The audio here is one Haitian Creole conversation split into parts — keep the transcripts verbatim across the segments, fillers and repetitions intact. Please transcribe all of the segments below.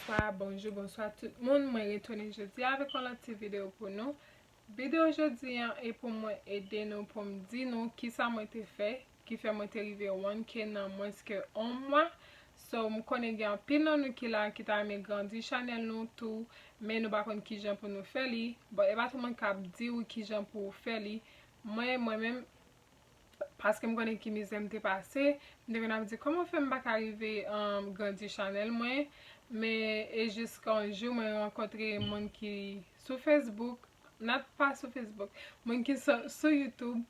Bonjou, bonswa tout moun. Mwen retounen jodi a avèk yon lòt ti videyo pou nou. Videyo jodi an e pou mwen ede nou, pou m di nou kisa mwen te fè, ki fè mwen te rive one K nan mwens ke yon mwa. So, m konnen gen anpil nan nou ki la ki ta renmen grandi chanèl nou tou, men nou pa konn kijan pou nou fè li. Bon, e pa tout moun k ap di w kijan pou w fè li. Mwen, mwen menm, paske m konnen ki mizè m te pase, m te konn ap di, "Kòman fè m pa ka rive, um, grandi chanèl mwen?" Men e jiska yon jou mwen rankontre moun ki sou Facebook, not pa sou Facebook, moun ki sou, sou YouTube,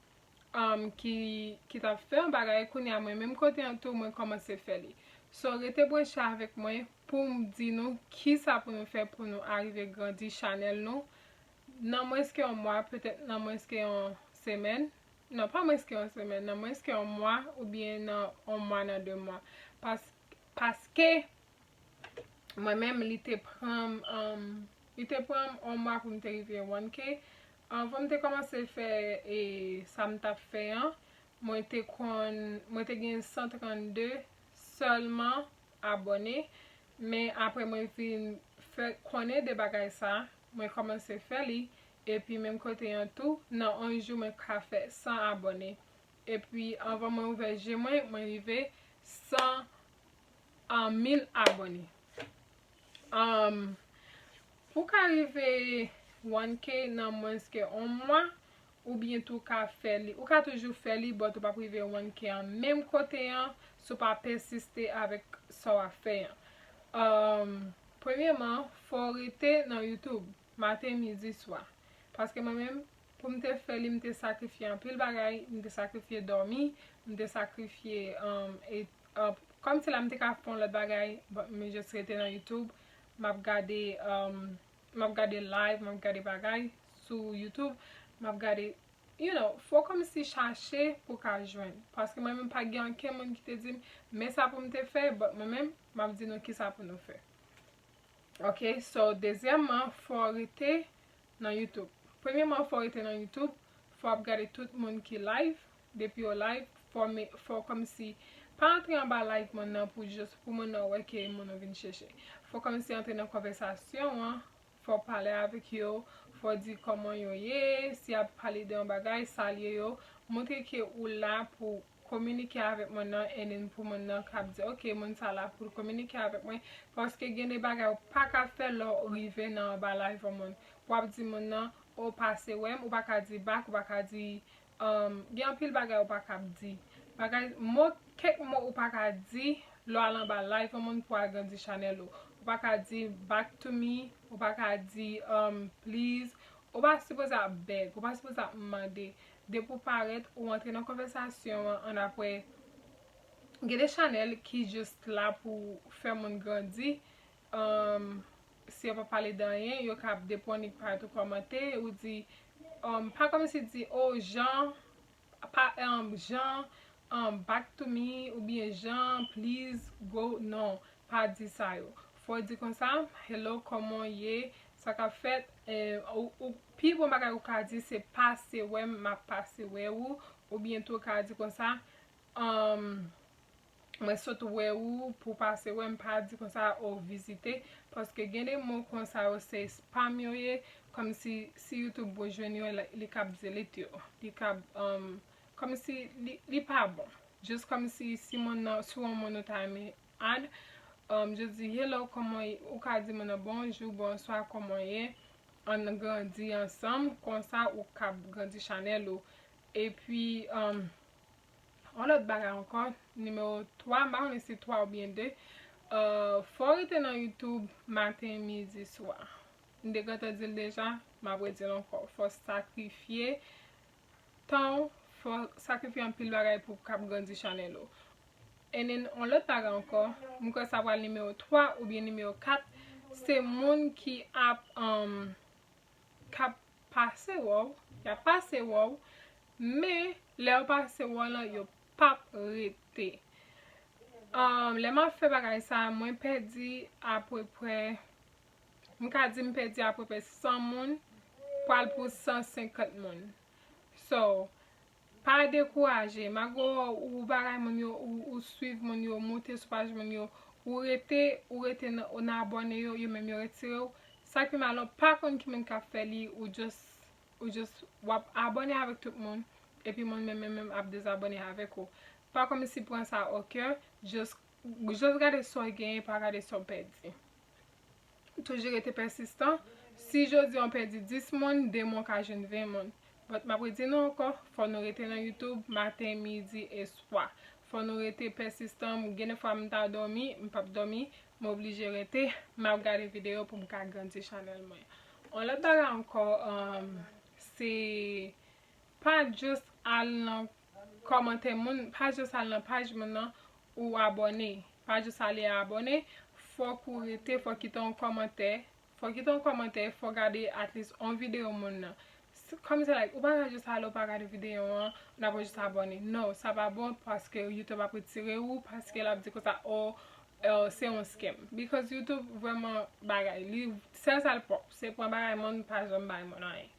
um, ki, ki t ap fè yon bagay, kounye a mwen menm kote an tou, mwen kòmanse fè li. So, rete branche avèk mwen pou m di nou kisa pou nou fè pou nou arive grandi chanèl nou. Nan mwens ke yon mwa, petèt nan mwens ke yon semèn, non, pa mwens ke yon semèn, nan mwens ke yon mwa oubyen nan yon mwa, nan de mwa. Pas, paske mwen menm, li te pran m, um, li te pran m yon mwa pou m te rive one K. Anvan m te kòmanse fè, e, sa m t ap fè an, mwen te konn, mwen te gen san trannde sèlman abòne. Men apre mwen vin fè konnen de bagay sa, mwen kòmanse fè li, epi menm kote an tou, nan yon jou mwen ka fè san abòne. Epi anvan mwen ouvè je mwen, mwen rive san, a, mil abòne. Um, pou ka rive one K nan mwens ke yon mwa, oubyen tou ka fè li, ou ka toujou fè li, but ou p ap rive one K an menm kote an, si w pa pèsiste avèk sa w ap fè an. Um, premyèman, fò w rete nan YouTube, maten, midi, swa. Paske mwen menm, pou m te fè li, m te sakrifye anpil bagay, m te sakrifye dòmi, m te sakrifye, um, e, uh, kòmsi la m te ka fè yon lòt bagay, but m just rete nan YouTube, m ap gade, um, m ap gade live, m ap gade bagay sou YouTube, m ap gade, you know, fò kòmsi chache pou ka jwenn. Paske mwen menm pa gen ankenn moun ki te di m, men sa pou m te fè, but mwen menm, m ap di nou kisa pou nou fè. Ok, so, dezyèmman, fò w rete nan YouTube. Premyèman, fò w rete nan YouTube, fò w ap gade tout moun ki live, depi yo live, fò, fò kòmsi pa antre anba live moun nan pou jis pou moun nan wè ke moun nan vin chèche. Fò kòmsi antre nan konvèsasyon an, fò pale avèk yo, fò di kòman yo ye, si y ap pale de yon bagay, salye yo, montre ke ou la pou kominike avèk moun nan, and then pou moun nan k ap di, "Ok, moun sa la pou l kominike avèk mwen," paske gen de bagay ou pa ka fè lè w rive nan anba live yon moun. W ap di moun nan, "O, pase wè m," ou pa ka di back, ou pa ka di, um, gen anpil bagay ou pa ka di. Bagay, mo, kèk mo ou pa ka di lè w al anba live yon moun pou agrandi chanèl ou. Ou pa ka di, "Back to me," ou pa ka di, um, "Please," ou pa sipoze ap beg, ou pa sipoze ap mande. Depi w parèt, ou antre nan konvèsasyon an, annapre, gen de chanèl ki jis la pou fè moun grandi. Um, si yo pa pale de anyen, yo ka depi w annik parèt ou kòmante, ou di, um, pa kòmsi di, "O, Jean, pa, um, Jean, um, back to me," oubyen "Jean, please, go." Non, pa di sa yo. Fò w di konsa, "Hello, kòman w ye? Sa k ap fèt?" Eh, ou, ou, pi bon bagay ou ka di se, "Pase wè m, m ap pase wè ou." Oubyen tou ou ka di konsa, um, "Mwen sot wè ou, pou pase wè m," pa di konsa, "O, vizite." Paske gen de mo konsa yo se spam yo ye, kòmsi si YouTube jwenn yo, li, li k ap delete yo. Li k ap, um, kòmsi li, li pa bon. Jis kòmsi si moun nan, si w yon moun ou ta renmen add, um, jis di, "Hello, kòman w ye?" Ou ka di moun nan, "Bonjou, bonswa, kòman w ye? Ann grandi ansanm," konsa ou k ap grandi chanèl ou. Epi, um, yon lòt bagay ankò, nimewo twa, m pa konnen si twa oubyen de, uh, fò w rete nan YouTube maten, midi, swa. M te gentan di l deja, m ap redi l ankò. Fò w sakrifye tan w, fò w sakrifye anpil bagay pou w kab grandi chanèl ou. And then, yon lòt bagay ankò, m kwè sa pral nimewo twa oubyen nimewo kat, se moun ki ap, um, k ap pase wè w, y ap pase wè w, men lè yo pase wè w lan, yo p ap rete. Um, lè m ap fè bagay sa, mwen pèdi apeprè, m ka di m pèdi apeprè san moun, pral pou san senkant moun. So, pa dekouraje. Malgre w, ou bagay moun yo, ou, ou swiv moun yo, moute sou paj moun yo, Ou rete, ou rete nan, nan abòne yo, yo menm yo retire w. Sa ki mal, ou pa konn ki moun k ap fè li, ou just, ou just, w ap abòne avèk tout moun, epi moun menm, menm, menm ap dezabòne avèk ou. Pa kòmsi pran sa o kè, just, just gade sa w genyen, pa gade sa w pèdi. Toujou rete pèsistan. Si jodi a w pèdi dis moun, demen w ka jwenn ven moun. But m ap redi nou ankò, fò nou rete nan YouTube maten, midi e swa. Fò nou rete pèsistan. Gen de fwa m ta dòmi, m p ap dòmi, m oblije rete, m ap gade videyo pou m ka grandi chanèl mwen. Yon lòt bagay ankò, um, se pa just al nan kòmantè moun, pa just al nan paj moun nan ou abòne. Pa just ale abòne, fòk ou rete, fò kite yon kòmantè. Fò kite yon kòmantè, fò gade at least yon videyo moun nan. Kòmsi like, ou pa ka just ale, ou pa gade videyo an, n ap just abòne. No, sa pa bon paske YouTube ap retire ou, paske l ap di konsa, oh, eh, se yon scam. Because YouTube vrèman bagay, li, sèl sa l pwòp, se pran bagay moun, pa janm bay moun anyen.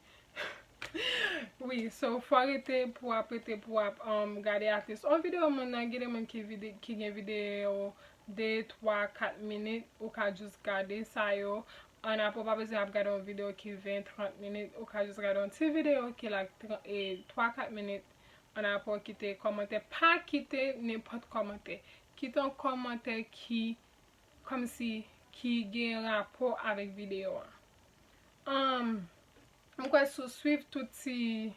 Wi, so fò rete pou ap rete pou ap um, gade at least yon videyo moun nan, gen de moun ki, vide, ki gen videyo de, twa, kat minit, ou ka just gade sa yo. An apre, ou pa bezwen ap gade yon videyo ki ven, trant minit, ou ka just gade yon ti videyo ki like twa, kat minit. An apre, kite kòmantè, pa kite nenpòt kòmantè. Kite yon kòmantè ki, kòmsi, ki gen rapò avèk videyo a. Um, m kwè si w swiv tout ti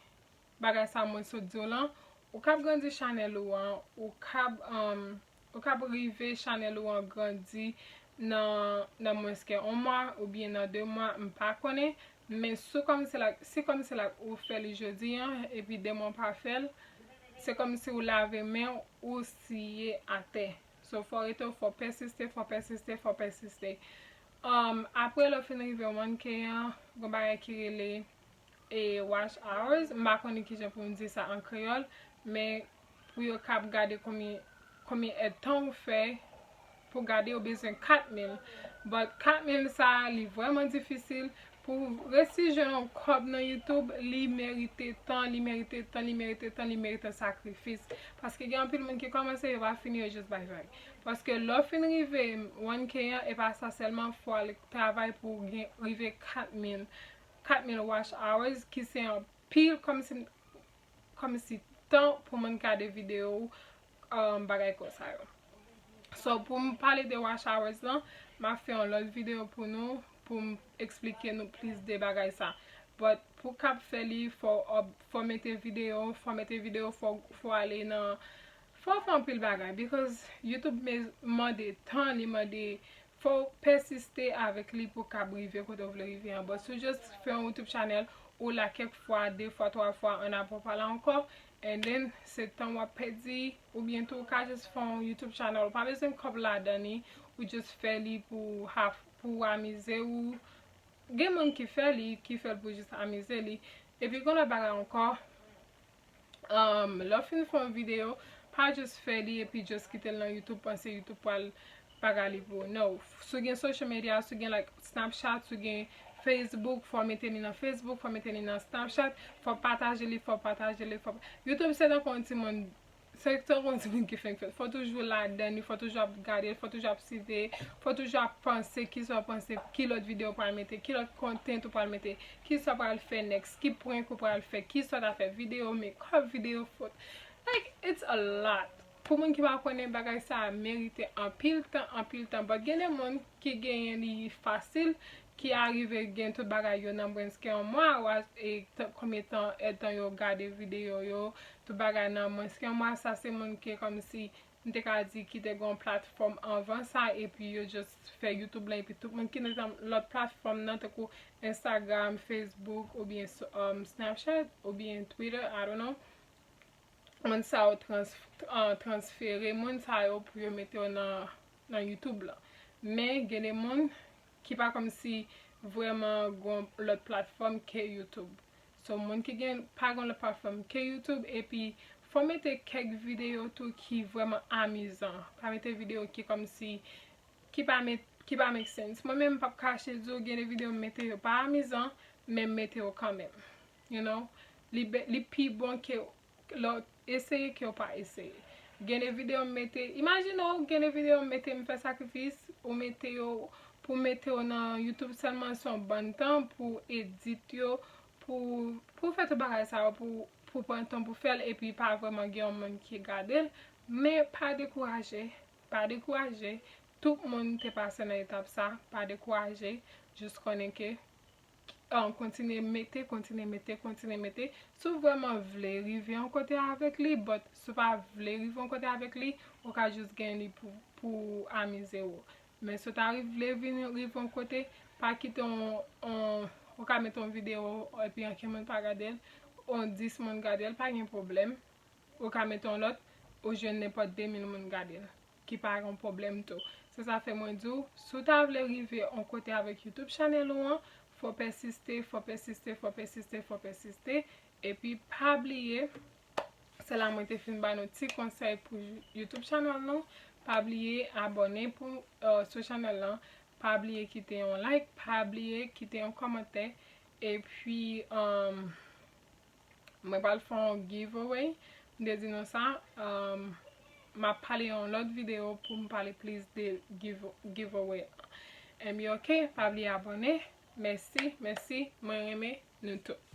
bagay sa mwen sot di w lan, ou kab grandi chanèl ou an, ou kab, um, ou kab rive chanèl ou an grandi nan, nan mwens ke yon mwa oubyen nan de mwa, m pa konnen. Men si kòmsi la, si kòmsi la ou fè li jodi an, epi demen w pa fè l, se kòmsi ou lave men w, ou siye atè. So, fò rete, fò pèsiste, fò pèsiste, fò pèsiste. Um, apre lè w fin rive one K an, gon bagay ki rele e watch hours. M pa konnen kijan pou m di sa an kreyòl, men pou yo kab gade konbyen, konbyen èdtan ou fè pou gade, ou bezwen kat mil. But kat mil sa, li vrèman difisil. Pou resi jwenn yon kòb nan YouTube, li merite tan, li merite tan, li merite tan, li merite sakrifis. Paske gen anpil moun ki kòmanse, yo pa fini, yo just bay vag. Paske lè w fin rive one K an, e pa sa sèlman, fò w al travay pou w gen, rive kat mil, kat mil watch hours, ki se anpil kòmsi, kòmsi tan pou moun gade videyo w, um, bagay konsa yo. So, pou m pale de watch hours lan, m ap fè yon lòt videyo pou nou, pou m eksplike nou plis de bagay sa. But pou kab fè li, fò, fò mete videyo, fò mete videyo, fò, fò ale nan, fò fè anpil bagay, because YouTube me-, mande tan, li mande, fò w pèsiste avèk li pou kab rive kote w vle rive an. But si w just fè yon YouTube channel, ou la kèk fwa, de fwa, twa fwa, an apre w pa la ankò, and then se tan w ap pèdi, oubyen tou w ka just fè yon YouTube channel, ou pa bezwen kòb ladan li, ou just fè li pou have, pou w amize w. Gen moun ki fè li, ki fè l pou just amize li. Epi gon lòt bagay ankò, um, lè w fin fè yon videyo, pa just fè li epi just kite l nan YouTube, panse YouTube pral bagay li pou ou. No, si w gen social media, si w gen like Snapchat, si w gen Facebook, fò w mete li nan Facebook, fò w mete li nan Snapchat, fò w pataje li, fò w pataje li, fò w... YouTube se tankou yon timoun, se tankou yon timoun ki fenk fèt. Fò w toujou ladan li, fò w toujou ap gade l, fò w toujou ap siveye, fò w toujou ap panse kisa w panse, ki lòt videyo w pral mete, ki lòt content ou pral mete, kisa w pral fè next, ki prank ou pral fè, kisa w ta fè, videyo makeup, videyo foto. Like, it's a lot. Pou moun ki pa konnen, bagay sa a merite anpil tan, anpil tan. But gen de moun ki genyen li fasil, ki arive gen tout bagay yo nan mwens ke yon mwa, wa-, e t-, konbyen tan, èdtan yo gade videyo yo, tout bagay nan mwens ke yon mwa, sa se moun ke kòmsi, m te ka di, ki te gen yon platfòm anvan sa, epi yo just fè YouTube lan, epi tout moun ki nan lòt platfòm nan, tankou Instagram, Facebook, oubyen s-, um, Snapchat, oubyen Twitter, I don't know. Moun sa yo trans-, ah, transfere moun sa yo pou yo mete yo nan, nan YouTube lan. Men gen de moun ki pa kòmsi vrèman gon lòt platfòm ke YouTube. So, moun ki gen, pa gon lòt platfòm ke YouTube, epi fò mete kèk videyo tou ki vrèman amizan. Pa mete videyo ki kòmsi, ki pa met, ki pa make sense. Mwen menm, m p ap kache di w, gen de videyo m mete yo pa amizan, men m mete yo kanmenm. You know? Li be-, li pi bon ke lè w eseye ke w pa eseye. Gen de videyo m mete, imajine w, gen de videyo m mete, m fè sakrifis, ou mete yo, pou mete yo nan YouTube sèlman, se yon bann tan pou edit yo, pou, pou fè tout bagay sa yo, pou, pou pran tan pou fè l, epi pa vrèman gen yon moun ki gade l. Men pa dekouraje, pa dekouraje. Tout moun te pase nan etap sa, pa dekouraje. Jis konnen ke, an, kontinye mete, kontinye mete, kontinye mete. Si w vrèman vle rive yon kote avèk li, but si w pa vle rive yon kote avèk li, ou ka jis gen li pou, pou amize w. Men si w ta ri-, vle vin rive yon kote, pa kite yon, yon, ou ka mete yon videyo, epi ankenn moun pa gade l, yon dis moun gade l, pa gen pwoblèm. Ou ka mete yon lòt, ou jwenn nenpòt de mil moun gade l, ki pa yon pwoblèm tou. Se sa fè mwen di w, si w ta vle rive yon kote avèk YouTube channel ou an, fò pèsiste, fò pèsiste, fò pèsiste, fò pèsiste. Epi pa bliye, se la mwen te fin ba nou ti konsèy pou YouTube channel nou. Pa bliye abòne pou, euh, sou channel lan. Pa bliye kite yon like, pa bliye kite yon kòmantè. Epi, um, mwen pral fè yon giveaway. M te di nou sa, um, m ap pale yon lòt videyo pou m pale plis de give, giveaway. Anyway, ok, pa bliye abòne. Mèsi, mèsi, mwen renmen nou tout.